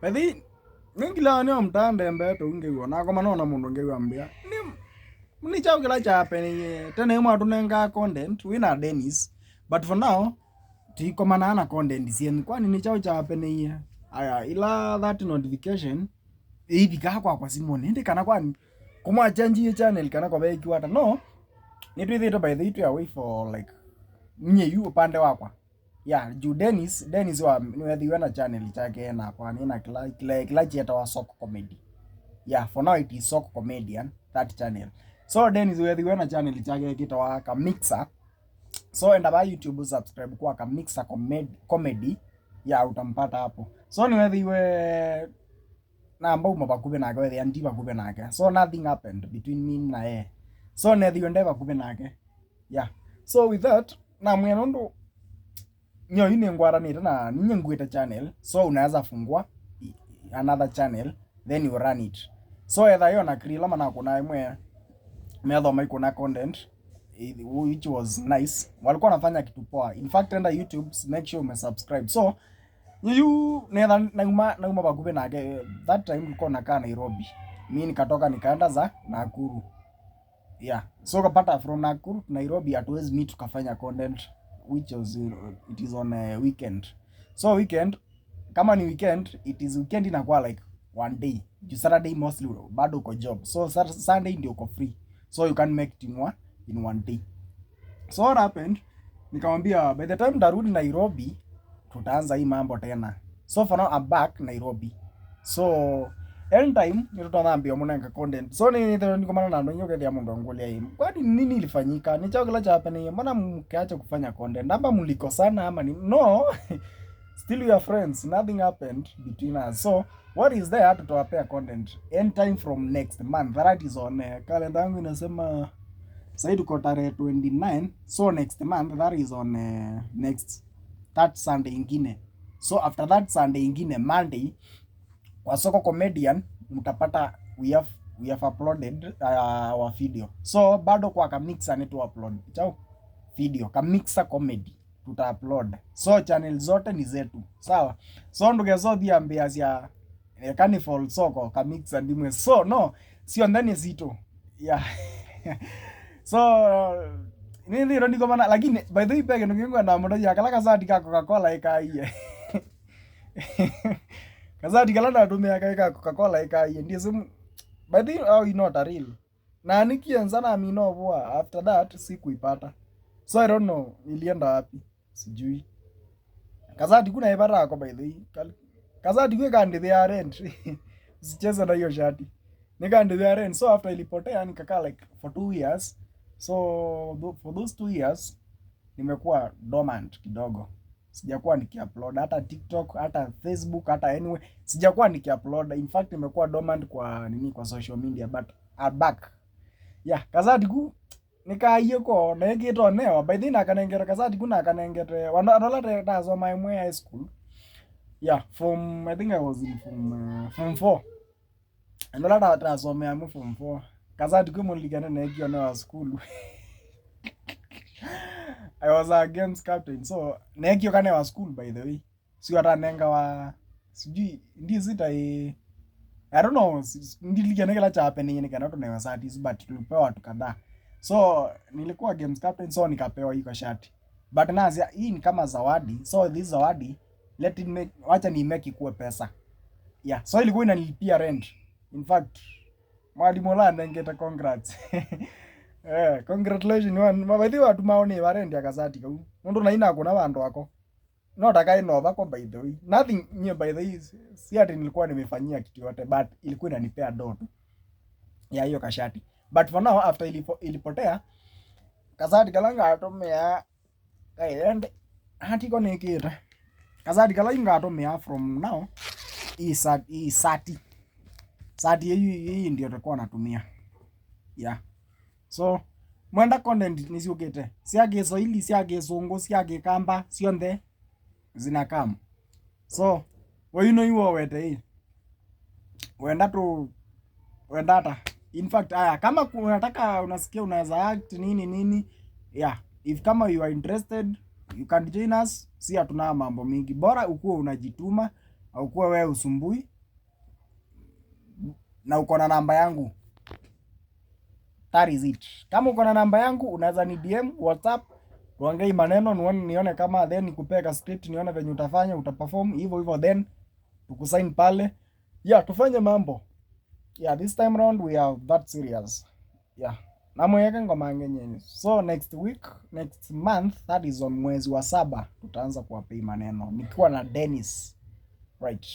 By ningila ni omtande mbeto ungewa nakoma nona mundu ngewa mbia ni ni chao kila cha happen tena imwe atunenga content wina Dennis, but for now tikomana na content sien kwani ni chao cha happen. Aya, ila that notification ivika kwa simu nindi kana kwani kumwa change channel kana kwa beki wata no nitwithite. By the way, away for like nye yu upande wakwa, yeah, juu Dennis wa niwethiwe na channel chake na kwa nina kila kila kila chieta wa Soko Comedy. Yeah, for now it is Soko Comedian, that channel. So Dennis wethiwe na channel chake kitawa Kamixer. So enda ba YouTube, subscribe kwa Kamixer Comedy, yeah, utampata hapo. So niwethiwe na ambao mabakuve nake wethi ndi bakuve nake, so nothing happened between me na yeye. So nethiwe nde bakuve nake, yeah. So with that na mwena ndu nyo ine ngwaranite na ninye ngwite channel, so unaweza fungua another channel, then you run it. So etha yo na krila mana kuna imwe methoma ikuna content, which was nice. Walikuwa wanafanya kitu poa. In fact, enda YouTube, make sure umesubscribe. So you netha nauma bakuve nake. That time tulikuwa nakaa Nairobi, mi nikatoka nikaenda za Nakuru, yeah. So kapata from Nakuru to Nairobi hatuwezi meet tukafanya content, which was it is on a weekend. So weekend, kama ni weekend, it is weekend inakuwa like one day, juu Saturday mostly bado uko job, so Sunday ndio uko free, so you can make it in one day. So what happened, nikamwambia by the time ndarudi Nairobi tutaanza hii mambo tena. So for now I'm back Nairobi, so anytime nitutothambia munenga content. So ni nikomana na andu nyokethia mundu angulia hii kwani nini ilifanyika, ni chao kila cha happen, mbona mkiacha kufanya content, ama mlikosana ama ni no? Still we are friends, nothing happened between us. So what is there, tutawapea content anytime from next month. That is on calendar yangu inasema sasa tuko tarehe 29, so next month, that is on next that Sunday ingine. So after that Sunday ingine, Monday, kwa Soko Comedian mtapata we have uploaded our video. So bado kwa Kamixer ni tu upload chao video, Kamixer Comedy tuta upload. So channel zote ni zetu, sawa? So nduge zothi ambia cia Carnival Soko Kamixer ndimwe. So no sio ndani zito, yeah. So nithiro ndikomana, lakini by the way peke ndungingwenda muno ya kala kasati ka Coca-Cola ikaiye kasati kala ndatumia kai ka Coca-Cola ikaiye ndiye simu. By the way, oh, you not a real na nikianza na mino poa. After that sikuipata, so I don't know ilienda wapi, sijui kasati kuna ipata ako. By the way, kasati kwe kandithia rent, usicheze na hiyo shati, nikandithia rent. So after ilipotea nikakaa like for 2 years. So for those 2 years nimekuwa dormant kidogo, sijakuwa nikiupload hata TikTok, hata Facebook, hata anyway sijakuwa nikiupload. In fact, nimekuwa dormant kwa nini, kwa social media, but I'm back, yeah. Kasati ku nikaiye ko nekitwo newa. By the way, nakanengere kasati ku nakanengete wandola ndasoma imwe high school, yeah, from I think I was in from 4 andola ndasomea imwe form 4. Kasati ku mulikane nekio newa school. I was a games captain, so nekio kane wa school. By the way, sio hata nenga wa sijui ndi sita I don't know ndilikane kila cha happen ni kana tunewa sati, but tulipewa watu kadhaa. So nilikuwa games captain, so nikapewa hii kwa shati, but nazi hii ni kama zawadi. So this zawadi, let it make, wacha ni make ikuwe pesa, yeah. So ilikuwa inanilipia rent. In fact, mwalimu la ndengete congrats, congratulations one mabathi watu maoni warendi akasati kau mundu na ina kuna bandu ako no takai no bako. By the way, nothing nye, by the way, si ati nilikuwa nimefanyia kitu yote, but ilikuwa inanipea do tu ya hiyo kashati. But for now, after ilipotea kasati kala ngatumia kaende hatiko nikite kasati kala ngatumia from now, hii sati hii ndio tutakuwa natumia, yeah. So mwenda content niciukite cia Kiswahili, cia Kisungu, cia Kikamba, cionthe zinakam. So we no iwo wete hii wenda tu wendata. In fact, aya, kama unataka unasikia unaweza act nini nini, yeah, if kama you are interested, you can join us. Si hatuna mambo mingi, bora ukuwe unajituma au kuwe wewe usumbui. Na uko na namba yangu. That is it. Kama uko na namba yangu, unaweza ni DM WhatsApp, tuongee maneno, nione kama, then nikupee ka script, nione venye utafanya, utaperform hivyo hivyo, then tukusign pale. Yeah, tufanye mambo. Yeah, this time round we are that serious. Yeah. Namweke ngoma ngenye. So next week, next month, that is on mwezi wa 7, tutaanza kuwapei maneno nikiwa na Dennis. Right.